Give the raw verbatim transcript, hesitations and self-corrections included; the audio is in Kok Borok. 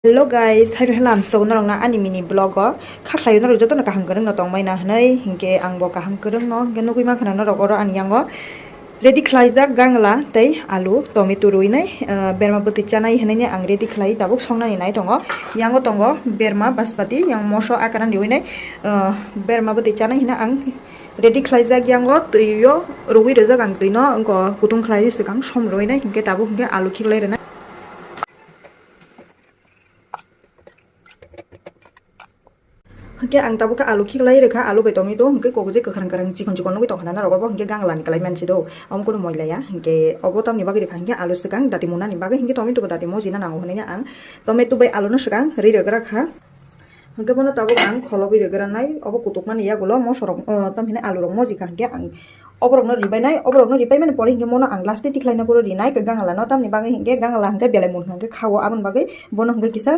Hello guys, hai rwhela ang sok norokno ani mini vlog o kha khlai norok jotono kaham kwrwng no tongmai na hwnwi, hinkhe ang bo kaham kwrwng no hinkhe nugwi mankha na norok oro ani yango ready khlaijak gangla tei alu tomato rwinai, ah, berma bwtwi chanai hwnwi ang ready khlai tabuk songnani nai tongo. Yango tongo berma baspati, yang moso akarani rwinai, ah, berma bwtwi chanai hwnwi ang ready khlaijak, yango twi o rwui rwjak ang twi no, wngkha kutung khlai swkang som rwinai hinkhe tabuk hinkhe alu khiklai rwnai. Hwnkhe ang tabuk khe alu khiklai rwkha, alu bai tomato hwnkhe kok je kwkhwrang kwkhwrang chikon chikon nugwi tongkha na norok, obo hwnkhe ganglani kwlai mansi do, omo kunu moila ya, hwnkhe obo tamni bagwi rwkha hwnkhe alu swkang dati munani bagwi, hwnkhe tomato bo dati mojina nango hwnwi ang tomato bai alu no swkang ri rwgra kha. Hwnkhe bono tabuk ang kholobwi rwgranai, obo kutukmani yagulo mosorok, o, tamhinai alurok mojikha hwnkhe ang oborokno ribainai, oborokno ribaimani pore hwnkhe mono ang last o tikhlaina phuru rinai gangla no, tamni bagwi hwnkhe gangla hwnkhe belai mun hwnkhe khao, aboni bagwi bono hwnkhe kisa